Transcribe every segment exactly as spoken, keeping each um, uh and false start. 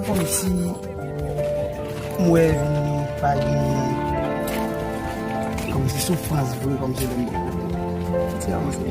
Kòmsi m wè vin pa gen, kòmsi soufrans vre, kòmsi lè m ti avanse.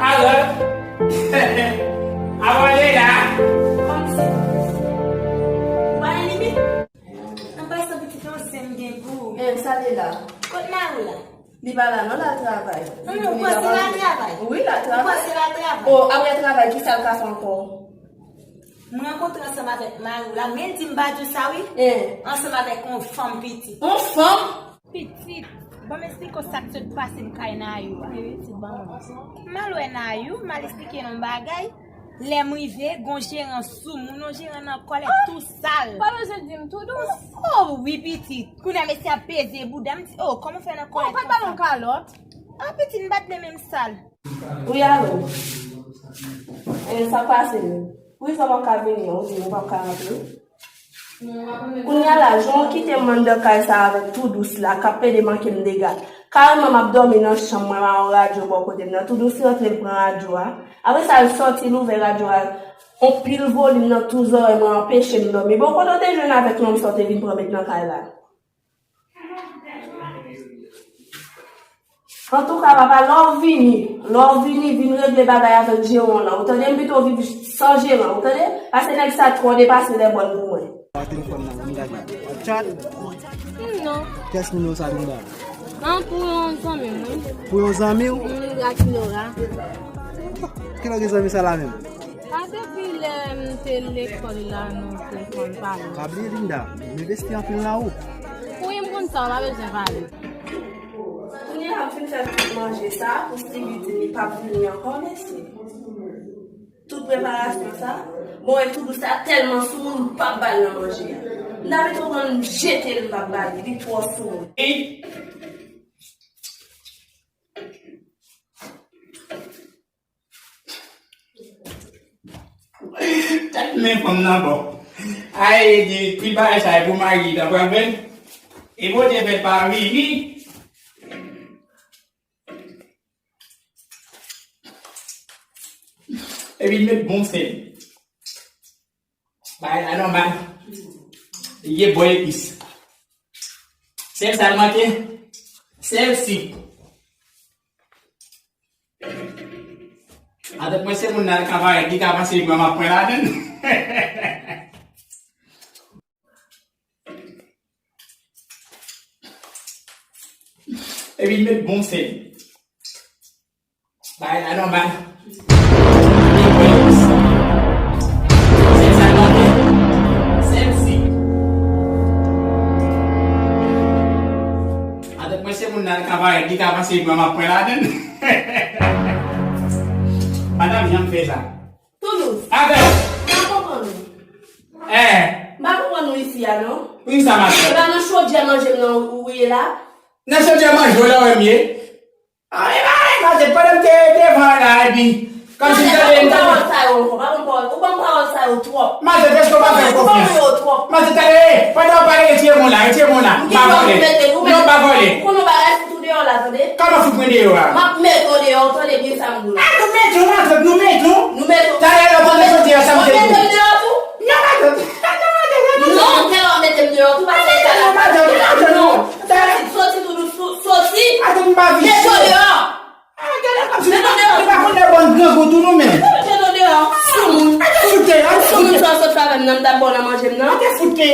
Alo? Abòne la? Kòmsi? Ou pa gen limit? An pasan, pitit, yon zen m gen pou ou. Eh, sa li la? Kot mari w la? Li pa la non, l al travay. Li panse l al travay? Wi, l al travay. Ou panse l al travay? Oh, apre travay, kisa l ka fè ankò? M rankontre ansanm avèk mari w la, men l di m pa di w sa wi. Eh. Ansanm avèk yon fanm pitit. Yon fanm? Pitit, ban m esplike w sa k sot pase m kay Nayou a. M al wè Nayou, m al esplike l yon bagay. Lè m rive, gon jeran sou moun, yon jeran nan kòlèt tou sal. Pa bezwen di m tou dous. Oh, wi, pitit. Kounye a, mesye ap peze bouda m, di, oh, kòman w fè nan kòlèt konsa? Oh, pa t ba l yon kalòt. Ah, pitit, m pa t vle menm sal. Wi, alo. Eh, sa k pase menm? Poukisa w p ap ka vini an? Ou di m ou p ap ka rantre? Kounye a la, jan w kite m anndan kay sa avèk Toudous la, k ap pede manke m dega. Kareman, m ap dòmi nan chanm mwen, m a yon radyo bò kote m nan. Toudous rantre, l pran radyo a. Apre sa, l sòti, l ouvè radyo a. On pil volim nan tout zòrèy mwen, anpeche m dòmi. Bon, kote w te jwenn avèk nonm sa w te vin pran met nan kay la? Antouka, papa, lè w vini, lè w vini, vin regle bagay avèk jeran w lan. Ou tande, m pito viv san jeran, ou tande? Paske nèg sa twò depase lè bòn pou mwen. Pa telefòn nan, m gade. W ap chat? Non. Kiyès nimewo sa, Linda? An, pou yon zanmi m, wi. Pou yon zanmi w? Wi, Rakinora. Kilè w gen zanmi sa la menm? A, depi lè m te lekòl la, nou te konn pale. Pa bliye, Linda, m envesti anpil nan ou. Wi, m konn sa, w pa bezwen pale. Kounye a, m fin fè tout manje sa pou Stevie di li p ap vini ankò, mesye. Tout preparasyon sa. Bon, e Toudous sa tèlman sou moun, m p ap ba l nan manje a. M ta pito pran l, m jete l, m p ap ba li, li twò sou moun. Tèt men fanm nan bon. Ay, di, tout bagay sa e pou mari li ta pral fè. E Bondye fè l pa vini. Epi l met bon sèl. Bagay la nòmal. Ye bò epis. Sèl sa l manke, sèl sik. Avèk mwen, se moun nan ka parèt, li ka panse li pran, m ap pran ladann. Epi l met bon sèl. Bagay la nòmal. Sèl sa l manke. Sèl sik. Avèk mwen, se moun nan ka parèt, li ka panse li pran, m ap pran ladann. Madanm, jan m fè sa. Toudous. Avèk. M pa konprann ou. Eh. M pa konprann ou isi a, non. Wi, sa, madanm. Se pa nan chodyè manje m nan ou, ou ye la? Nan chodyè manje w la, w wè m ye. Ah, e pa, e pa, se pandan m te devan la, epi, kòmsi m tande m tande. Pawòl sa yo ankò, pa ban m pawòl. Ou ban m pawòl sa yo twòp. Matant, èske w pa fè m konfyans? Ou ban m yo twòp. Matant, tande, pandan w pale, retire men w la, retire men w la. M pa vòlè. Non, m pa vòlè. Ou konn yon bagay, fout ou deyò la, tande. Kòman fout mwen deyò a? M ap mete w deyò, tande byen sa m di w la. Ah, nou mete w, matant, nou mete w. Nou mete w. Talè lè w tande soti a, sa m te di w. Mwen mete w deyò tou. Non, matant, non, matant, non. Non, tèlè w ap mete m deyò tou, pa fè sa la. Non, matant, non, matant, non. Soti, soti, Toudous, soti. Matant, m pa vini. Mete w deyò. Ah, gade kòmsi nou pa, nou pa konn lè bòn grangou tou nou menm. Mete w deyò. Soumoun. Arete fout tè, arete fout tè. Soumoun sa w sot fè avè m nan, m t ap ba w nan manje m nan. Arete fout tè.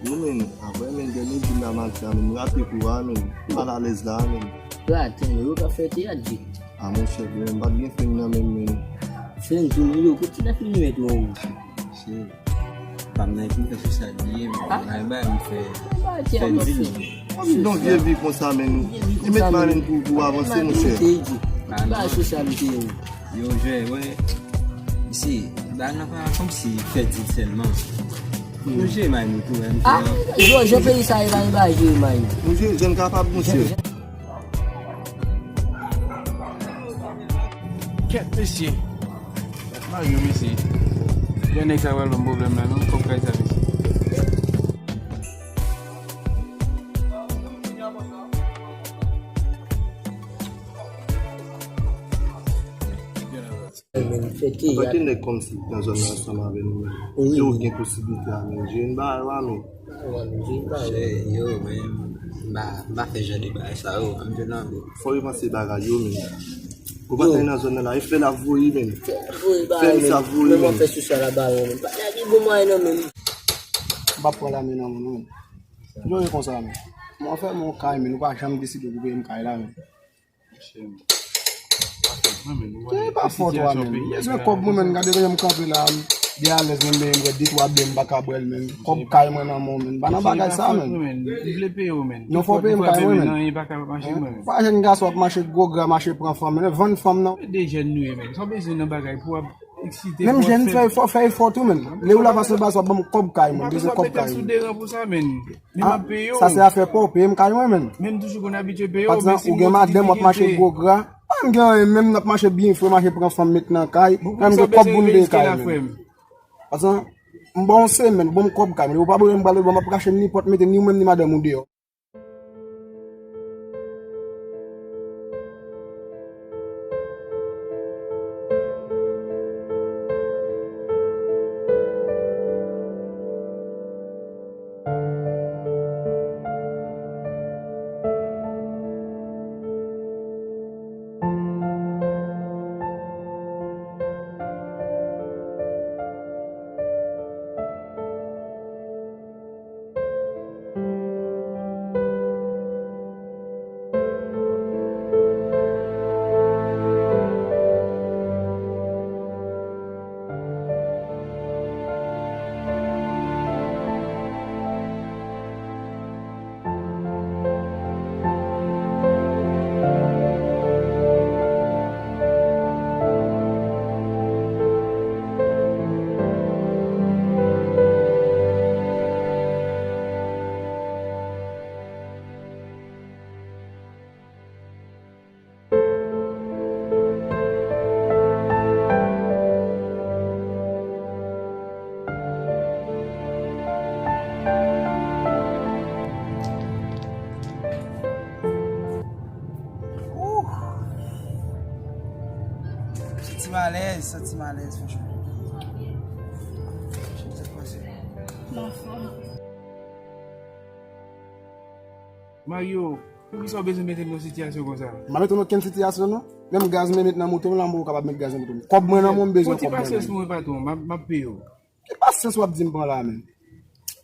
Yo, men, apre, men, dènye jou la maten an, men, m rate kou a, men, m pa t alèz la, men. Raten yo, yo ka fè teyat vit. A, monchè, men, m pa t gen fim nan, men, men. Fè n tounen yo, kote ti nèf li met mwen. Mesye, pa m nan epi m fè sosyal li ye, men bay bay m fè fè di li. Kòm don vye vi konsa, men li met mwen pou, pou avanse, monchè. Bay sosyal li ye. Yo, jwè, wè. Isi, ba nan pa kòmsi fè di sèlman. Nou jwe may nou tou, wè, nou jwe. Yo, jan peyi sa ye, pa gen bagay jwe may nou. Nou jwe, jèn kapab, monchè. Kèt, mesye. Mario, mesye. Yon nèg sa pral ban m pwoblèm la, non? Kòb kay sa, mesye. Antanke nèg kòmsi nan zòn nan ansanm avè nou menm, wi, yo gen posiblite a menm jere n bagay la menm. Yo, men, m pa, m pa fè jan de bagay sa yo, m jwenn nan. Fò yo panse bagay yo menm. Ou pa nan zòn nan la, e fè l ap voye menm. Fè misye ap voye menm. Fè sosyal la ba yo menm. Pa gen bon mwayen nan menm. M p ap pran lame nan men nou menm. Yo ye konsa menm. Mwen fè mwen yon kay menm, nou pa janm deside pou peye m kay la menm. Ke pa fòt ou a menm. Bezwen kòb mwen menm, gade jan m kanpe la, m byen alèz menm, men m wè de twa byen m pa ka bwè l menm. Kòb kay mwen nan men w menm. Pa nan bagay sa menm. Non, fò peye m kay mwen menm. Pa jèn gason ap mache gwo gra, mache pran fanm menm, vann fanm nan. De jèn nou ye menm. Sa w bezwen nan bagay pou w ap eksite. Menm jèn fè efò, fè efò tou menm. Lè ou la pase baz w ap ban m kòb kay mwen, bezwen kòb kay mwen. Sa se afè pa w, peye m kay mwen menm. Patizan, ou gen madanm, w ap mache gwo gra. Pa m gen anyen menm, n ap mache byen fre, mache pran fanm met nan kay. Mwen m gen kòb pou m peye kay menm. Patizan, m ba w yon semèn, ban m kòb kay mwen. Ou pa bezwen m pale, m ap rache nenpòt mete ni ou menm ni madanm ou deyò. Santi m alèz, santi m alèz, franchman. Sa k pase? M anfòm. Mario, poukisa w bezwen mete m nan sitiyasyon konsa? M pa mete w nan okenn sitiyasyon, non. Menm gaz mwen met nan moto m la, m poko kapab met gaz nan moto m. Kòb mwen nan men w, m bezwen kòb mwen nan men w. Pran ti pasyans pou mwen, patwon, m ap, m ap peye w. Ki pasyans w ap di m pran la menm?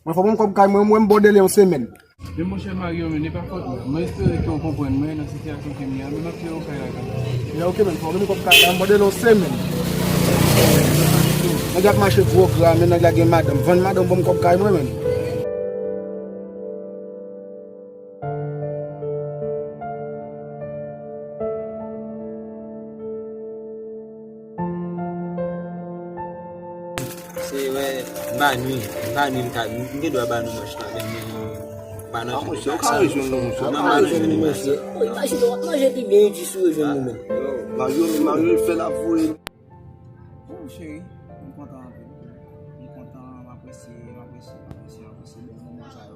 Mwen fò ban m kòb kay mwen, mwen m bòde l yon semèn. Men monchè Mario, men, e pa fòt mwen. Mwen espere ke w konprann mwen nan sitiyasyon ke m ye a, men m ap peye w kay la kanmenm. Ya, oke, men, fò w ban m kòb kay la, m bòde l yon semèn. Nèg la ap mache gwo gra, men nèg la gen madanm. Vann madanm, ban m kòb kay mwen, men. Se, wè, m pa nwi, m pa nwi, m ka, m gen dwa ba nou manch la, men m pa nan jan de bagay sa. Ou pa ka rejwenn nou, monchè. Ou pa ka rejwenn nou, monchè. Imajine w ap manje pi byen, wi, jis ou rejwenn nou menm. Mario, Mario, fè l ap voye. Oh, cheri, m kontan anpil. M kontan, m apresye, m apresye, m apresye, m apresye bèl moman sa yo.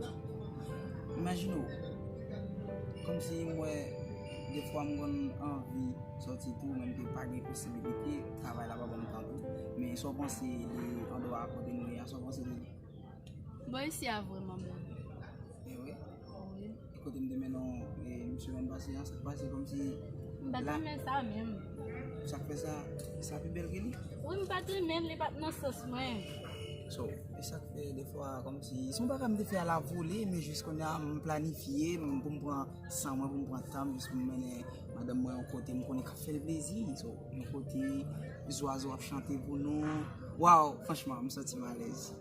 Imajine w, kòmsi m wè, defwa m konn anvi sòti tou, men m te pa gen posibilite, travay la pa ban m tan tou. Men sa w panse de andwa kote nou ye a, sa w panse de li? Bon, isi a vrèman bèl. E wi? Wi. E kote m te mennen w, e, semèn pase a, sa k pase kòmsi. M pa t renmen sa menm. Sa k fè sa, sa pi bèl ke li? Wi, m pa t renmen l, li pa t nan sans mwen. So, e sa k fè defwa kòmsi, se yon bagay m te fè a la vole, men jis kounye a m planifye, m, pou m pran san mwen, pou m pran tan m, jis pou m mennen madanm mwen yon kote m konnen k ap fè l plezi. So, yon kote Zwazo ap chante pou nou. Waw, franchman, m santi m alèz.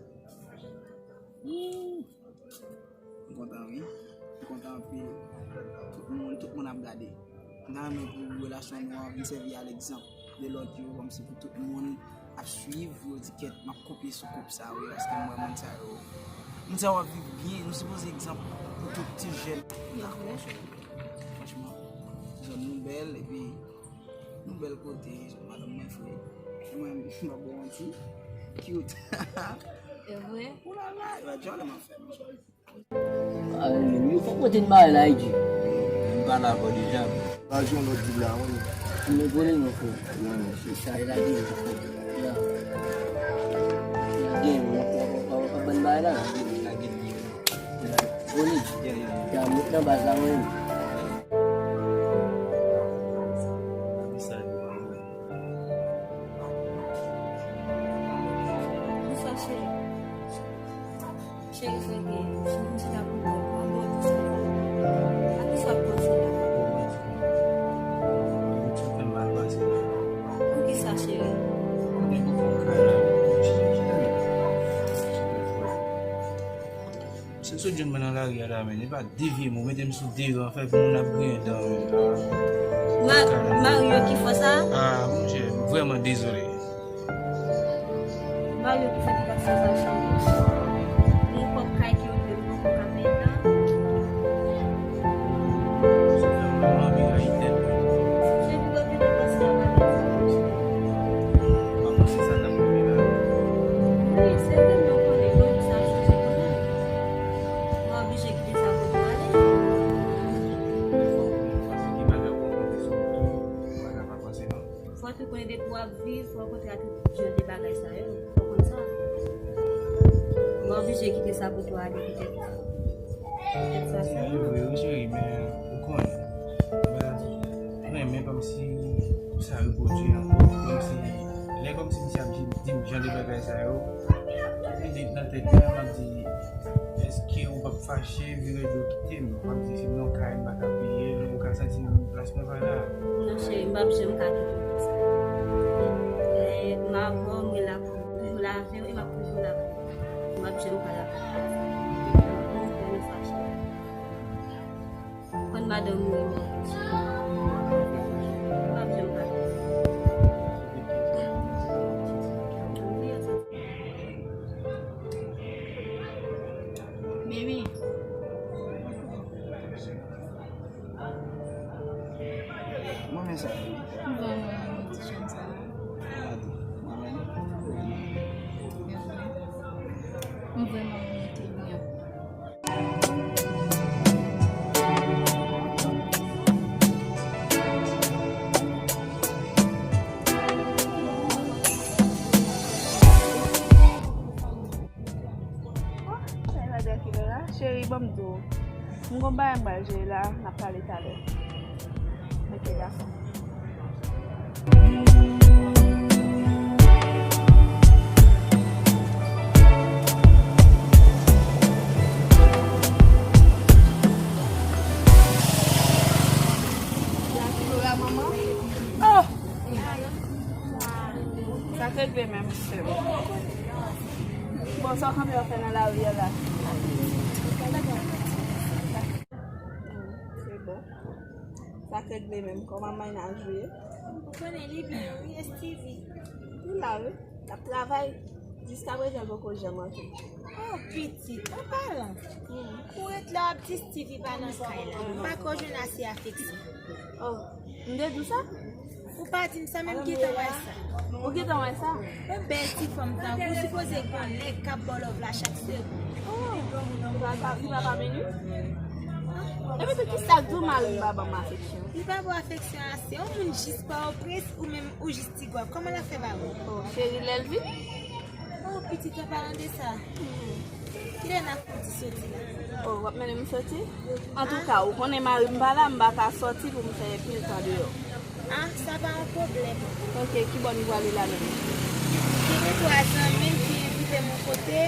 Wouw! M kontan, wi. M kontan anpil. Tout moun, tout moun ap gade. M ta renmen pou relasyon nou an vin sèvi a legzanp de lòt yo, kòmsi pou tout moun ap swiv, pou yo di, "Kèt, m ap kopye sou koup sa, wi, paske m wè moun sa yo, moun sa yo ap viv byen, nou sipoze egzanp pou tout ti jèn." Franchman, zòn nou bèl, epi nou bèl kote, madanm mwen fre. Mwen, m pa bon manti. Cute. E vre? Oulala, e pa djòlè m ap fè, monchè. Ah, yo fòk mete n bagay la, Iji. M pa la ankò deja. Pa jwenn lòt dib la, wi. M vole non, frè. Non, non. Se sa, e la gen, frè. Ya. E la gen, w ap, w ap, w ap, w ap ban bagay la. Vole. Ya, met nan baz la, mwen. Bonswa, cheri. Cheri, frè, gen yon ti la pou mwen, pou mwen, pou mwen. A kisa w ap panse la? Pou kisa, cheri? Si w sot jwenn mwen nan lari a la, men, e pa de vye mo, mete m sou devan, fè pou moun ap griyen dan, men. Ma-, Mario ki fè sa? Ah, monchè, m vrèman dezole. Mario ki fè tout aksyon sa, cheri. Yon kòb kay ki yo dwe pran pou ka peye la. Cheri, ou pa vin panse a bagay sa, monchè. Wi, se vre, men w konnen, yon jou sa ap chanje kanmenm. Mwen oblije kite sa pou nou ale. Fò w te konnen depi w ap viv, fò w kontre ak tout jan de bagay sa yo. Fò w konn sa. Mwen oblije kite sa pou tou ale, petèt. Petèt sa, se vre, wi, cheri, men ou konnen. Mwen renmen kòmsi sa repwodui ankò. Kòmsi, lè kòmsi misye ap di, di m jan de bagay sa yo, li nan tèt mwen, m ap di, èske ou p ap fache, vire do kite m? M ap di, si m nan kay, m pa ka peye l, ou ka santi m plas mwen pa la. Non, cheri, m p ap janm ka kite w konsa. Lè m avè w, mwen la pou toujou la avè w, e m ap toujou la pou ou. M p ap janm pa la pou ou. Mwen fè nou fache. Konn madanm ou renmen w tou, cheri. M p ap janm pa kite w. Baby. Mwen men sa. M vrèman renmen ti chanm sa. Gade, mwen men. M vrèman renmen tenue an. Cheri, ban m di w. M gon bagay m pral jere la, n ap pale talè. Ok, dakò. Oh! Sa k regle menm, sè m? Bon, sa w kanpe ap fè nan lari a la? Hmm, se bon. Sa k regle menm? Kòman mennaj ou ye? Ou konnen li byen, wi, Stevie. Li la, wi. L ap travay. Jiskaprezan, l poko janm antre. Oh, pitit, an palan. Hmm. Ou ret la, w ap di Stevie pa nan kay la. M pa ko jwenn ase afeksyon. Oh, m te di w sa? Ou pa di m sa, men m gentan wè sa. Ou gentan wè sa? Yon bèl ti fanm tankou w sipoze gen yon nèg k ap ba w love la chak segonn. Oh, li pa, li pa, li pa pa vini? Epi tou, kisa k di w mari m pa ban m afeksyon? Li pa ba w afeksyon ase. Yon moun jis pa w prens, ou menm ou jis ti gwav. Kòman l ap fè ba w? Oh, cheri, lè l vini. Oh, pitit, an palan de sa. Kilè n ap fouti soti la? Oh, w ap mennen m soti? Antouka, ou konnen mari m pa la, m pa ka sòti pou m fè pil tan deyò. Ah, sa pa yon pwoblèm. Ok, kibò nou prale la menm? Genyen twa zanmi m ki envite m yon kote,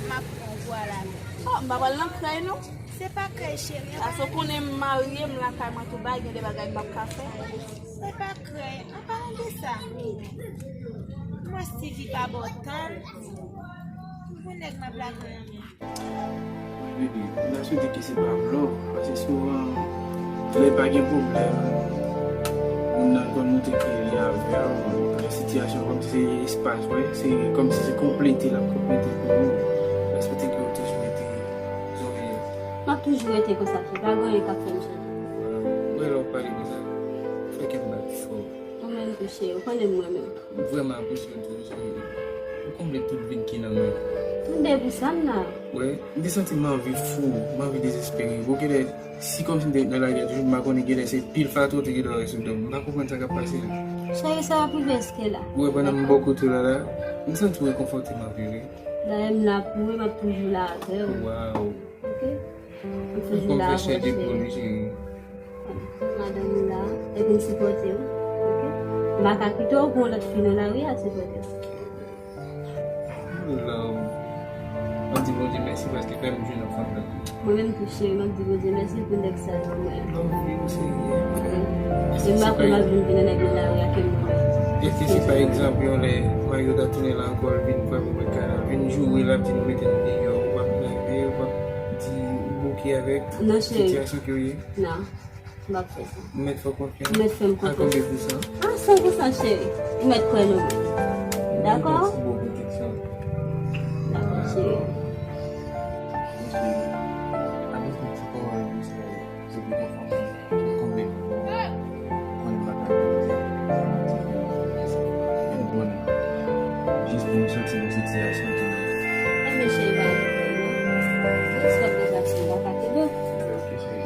m ap pran w pou w al avè m. Oh, m pa pral nan krèy non. Se pa krèy, cheri. Paske w konnen m marye, m lakay mwen tou bay, gen de bagay m p ap ka fè. Se pa krèy. An palan de sa, mwen Steevie pa ba w tan. Pou nèg m ap lakay an menm. Baby, m ta swete ke se pa vlog, paske souvan, lè pa gen pwoblèm, moun nan konn montre ke li avè w, lè sitiyasyon kòmsi se espas, wè, se kòmsi se konplete, l ap konplete pou ou. Lè swete ke ou toujou rete zorye. M ap toujou rete konsa, cheri, pa gen anyen k ap fè m chanje. Mwen, lè w pale konsa, fè kè m bat fò. Ou menm tou, cheri, ou konnen m renmen w. M vrèman apresye w tou, cheri. Ou konble tout vid ki nan mwen. Tande pou sa m la. Wè, m te santi m anvi fou, m anvi dezespere. Bon, genlè, si kòmsi m te nan lari a toujou, m pa konnen, genlè se pil fatra w te gentan wè sou do m. M pa konprann sa k ap pase la. Cheri, sa ap rive èske la? Wè, pandan m bò kote w la, la, m santi w rekonfòte m anpil, wi. Dayè m la pou ou, m ap toujou la avè w. Waw. Ok? M toujou la avè w, cheri. Madanm ou la, epi m sipòte w. Ok? M pa ka kite w pou yon lòt fi nan lari a sipòte w. Love. M ap di Bondye mèsi paske fè m jwenn yon fanm tankou w. Mwen menm tou, cheri, m ap di Bondye mèsi pou nèg sa yo mwen. Love, wi, ou serye. Ok? E m pa kwè m ap vin vin nèg nan lari a ke m mwen. Èske se pa egzanp yon lè Mario ta tounen la ankò, l vin frape pòt kay la, vin joure, l ap di nou mete nou deyò, ou p ap leve, ou p ap di ou bouke avèk sitiyasyon ke w ye? Non, cheri. Non. M ap fè sa. Ou mèt fè w konfyans? Ou mèt fè m konfyans. A konbyen pou san? A san pou san, cheri. Ou mèt kwè nan mwen. Dakò? Dakò, cheri. Bon, cheri. Apre tout ti pawòl yo, se, se pou konfyans. Se konbyen pou mwen pa ka di, jis pou m soti nan sitiyasyon ke. Enben, cheri, pa gen pwoblèm. Jis fè konfyans, m pa ka kenbe w. Ok, cheri.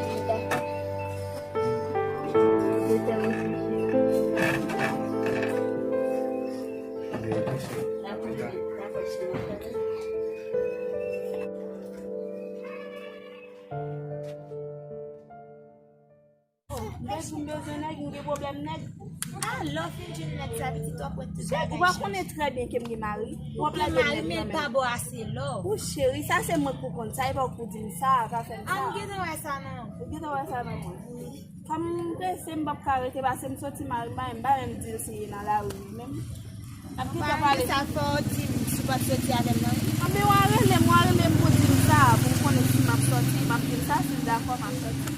Bezwen, bezwen nèg, m gen pwoblèm nèg. A, lè w fin jwenn nèg sa, pitit, w ap wè tout bagay chanje. Ou pa konnen trè byen ke m gen mari? Ou gen mari, men l pa ba w ase love. Ou cheri, sa se mwen k pou konn sa, e pa w k pou di m sa, pa fè m sa. A, m gentan wè sa nan ou. Ou gentan wè sa nan mwen. Kòm m prese, m p ap ka rete, paske m soti mari m pa menm, m pa menm di l si l nan lari li menm. N ap gentan pale. Sa fè w di m si w p ap soti avè m nan. Anben, w a rele m, w a rele m pou di m sa, pou m konnen si m ap soti, m ap di l sa, si l dakò, m ap soti.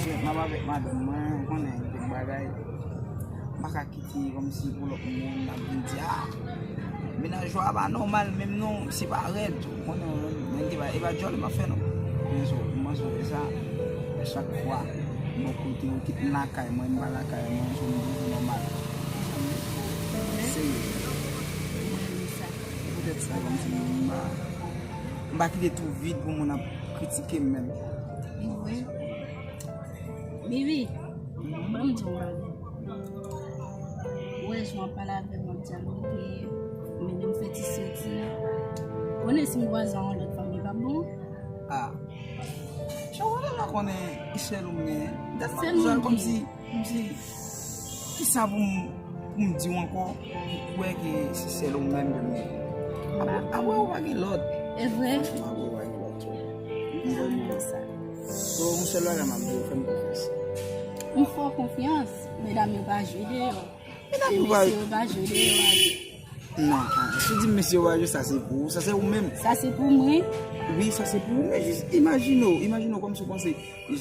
M ap avèk madanm mwen, ou konnen, tout bagay. M pa ka kite kòmsi pou lòt moun ap vin di, a, mennaj ou a pa nòmal menm non, misye pa rèd. Ou konnen, mwen, mwen, e pa, e pa djòl m ap fè non. Men so, mwen sonje sa, chak fwa, m bò kote w, kit m lakay mwen, m pa lakay mwen, so m toujou nòmal. Serye. Se poutèt sa, kòmsi m pa, m pa kite tou vid pou moun ap kritike m menm. Bibi, ban m di w yon bagay. Ou wè jan w ap pale avè m, w ap dyaloge, men lè m fè ti soti, konnen si m kwaze a yon lòt fanm, li p ap bon? A. Jan w pale la, konnen e sèl ou m genyen. Dat m ap di w sa, kòmsi, kòmsi, kisa pou m, pou m di w ankò, ou wè ke se sèl ou menm ke m genyen. Apre, apre ou pa gen lòt. E vre? Franchman, apre ou pa gen lòt. M renmen sa. So, yon sèl bagay m ap di w, fè m konfyans. M fè w konfyans, medam yo pa jwe deyò. Medam yo pa, mesye yo pa jwe deyò avè. Non, si w di m mesye yo pa jwe, sa se pou ou, sa se ou menm. Sa se pou mwen? Wi, sa se pou ou, men jis imajine w, imajine w kòmsi w panse,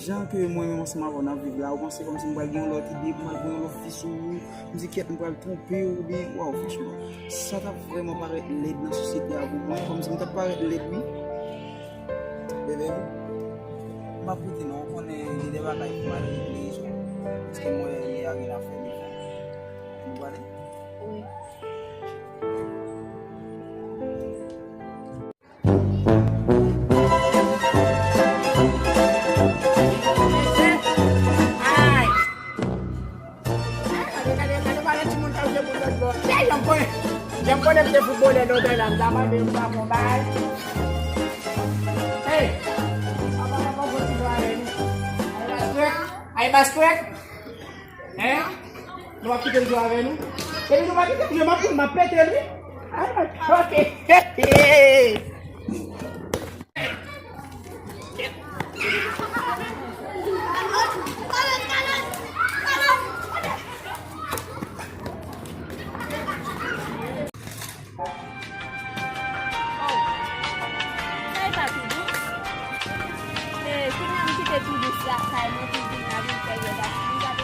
jan ke mwen menm ansanm avè w n ap viv la, ou panse kòmsi m pral gen yon lòt ide, m pral gen yon lòt fi sou ou, m di kèt m pral twonpe w, oubyen, waw, franchman, sa t ap vrèman parèt lèd nan sosyete a pou mwen, kòmsi m t ap parèt lèd, wi. Bebe, m p ap rete non, ou konnen gen de bagay pou m al regle, so, paske mwen li a gen afè li fè. Nou prale? Wi. Ay! Gade, gade, gade, gade timoun k ap jwe boul lòt bò. Jan m konnen, jan m konnen m te foutbolè lontan la, m ta mande yo pou m ba fon bagay. Hey! Papa, papa, kontinye ale, wi. Ay, Bastwèk! Ay, Bastwèk! Hein? Nou ap kite l jwe avè nou? Epi nou pa kite l jwe, m ap pran, m ap pete l, wi. Ay, m ap choke. Oh, sa e pa tou dous. E, kounye a m kite tou dous la kay mwen pou vin la vin fè jwèt ak li.